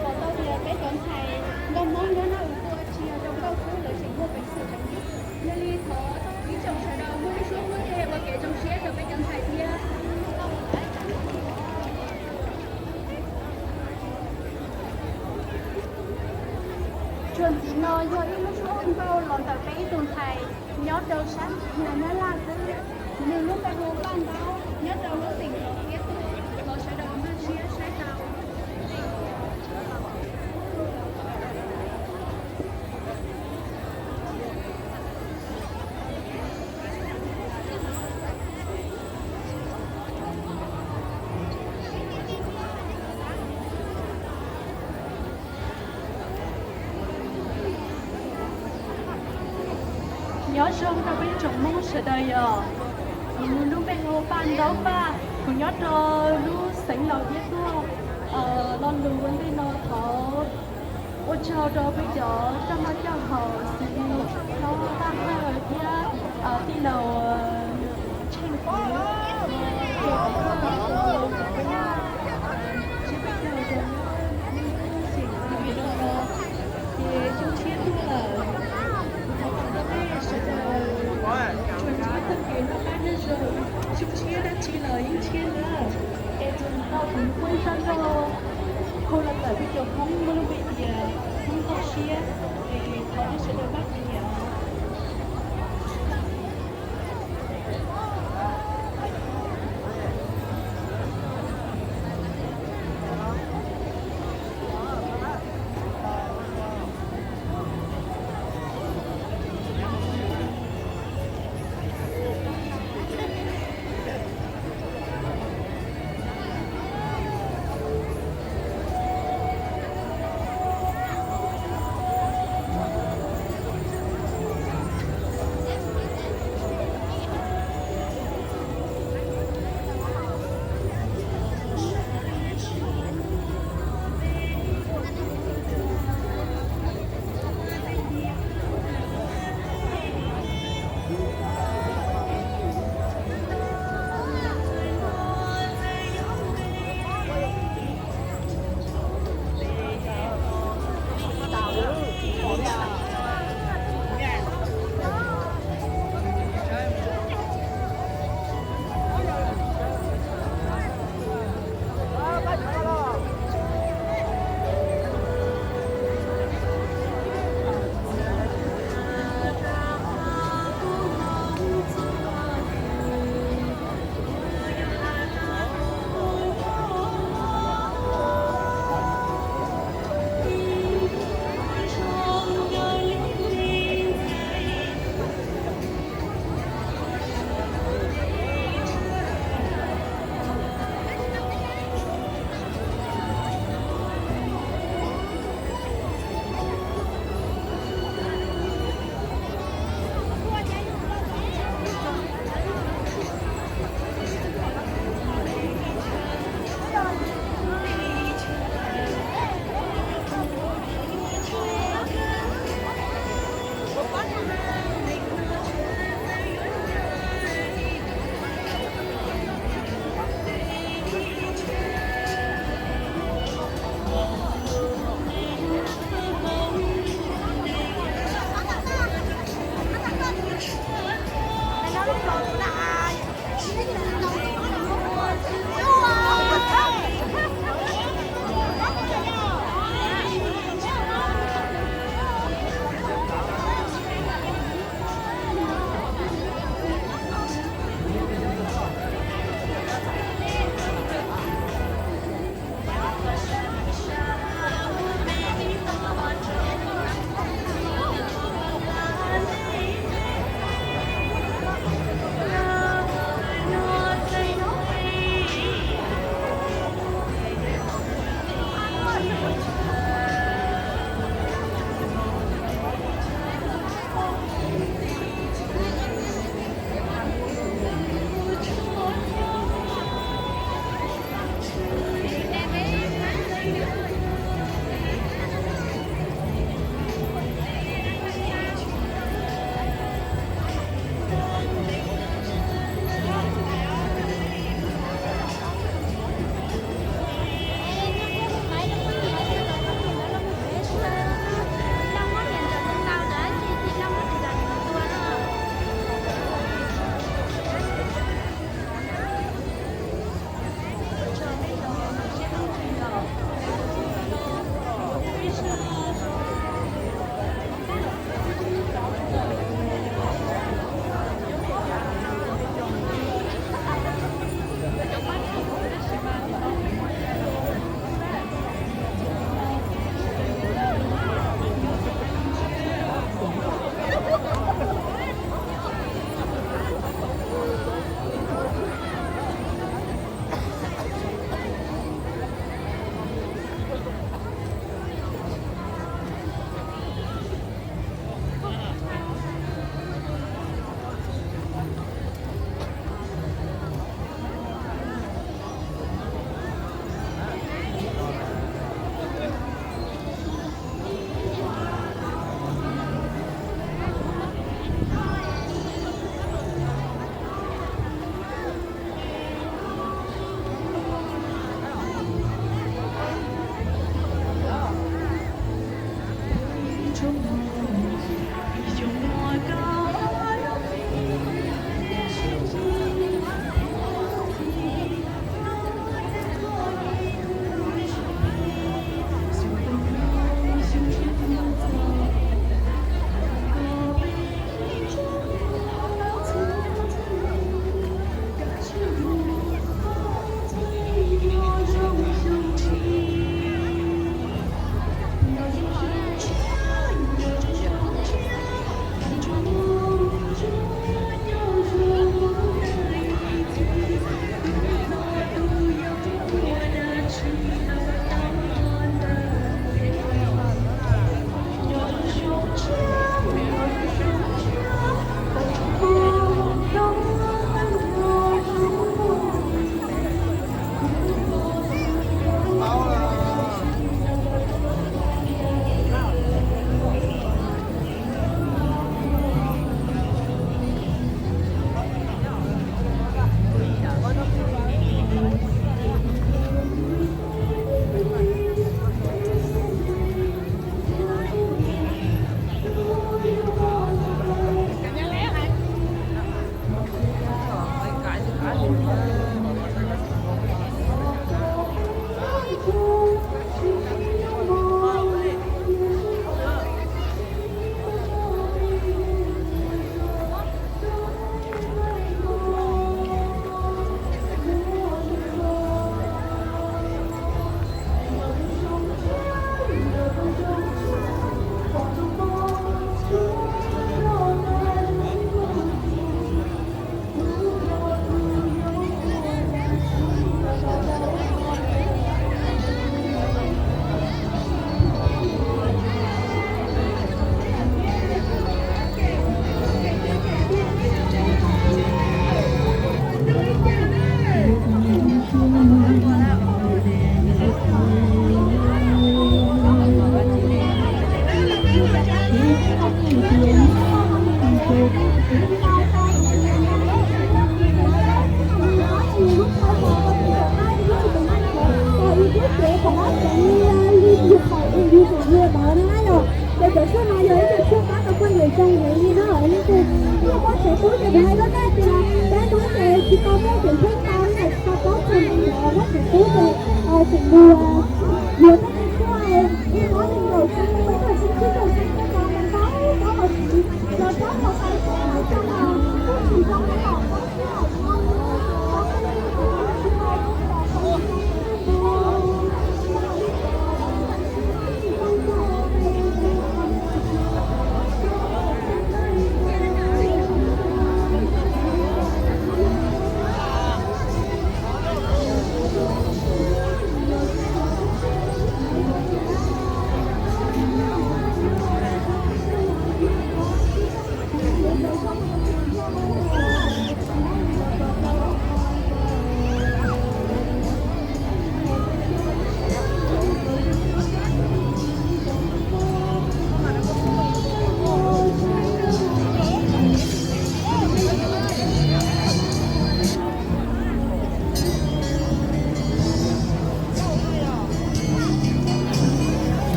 Pom tau tias peb cov ntxhais nkauj Hmoob nyob no ua tsis yog zoo nkauj xwb, lawv tseem muaj peev xwm heev. Yog li thov ib tsoom sawv daws muaj lub suab muab tes ua kev zoo siab rau peb cov ntxhais thiab. Tsuas ntxiv no yog ib lub suab nkauj los ntawm peb ib tug ntxhais nyob rau sab Nyab Laj xwb. Nws lub npe hu Paj Ntaub, nyob rau lub xeev Los Txhiab Tuaj, thov sawv daws npaj siab saib tau. Nyob zoo rau peb tsoom Hmoob sawv daws yom. Kuv lub npe hu Paj Ntaub Paj, kuv nyob rau lub xeev Los Txhiab Tuaj. Lo lus ua ntej no thov ua tsaug rau peb cov coj noj coj haus, xws li hlob Paj Hawj thiab tij laug Tsheej Kuv, ces peb caug rau nyob xeem Los Txhiab Tuaj, ces xyoo tshiab tuaj lawm. Kuv thov kom nej sawv daws tsuas ntsib txoj kev noj qab nyob zoo, xyoo tshiab dab tsi los yeej tshiab na. Es txog no kuv muaj ib zaj nkauj hu los ntawm peb cov Hmoob muaj lub npe tias Hmoob Toj Siab, es thov nej sawv daws pab kuv niam. Ces cov tshuaj no yog ib cov tshuaj pab tau poj niam zoo heev li no, leej twg muaj tsev tub ces kuv hais rau nej tias peb hnub ces tsis tau muaj tseem pheej tau, tsis tau paub tseem muaj tsev tub ces tseem mus yuav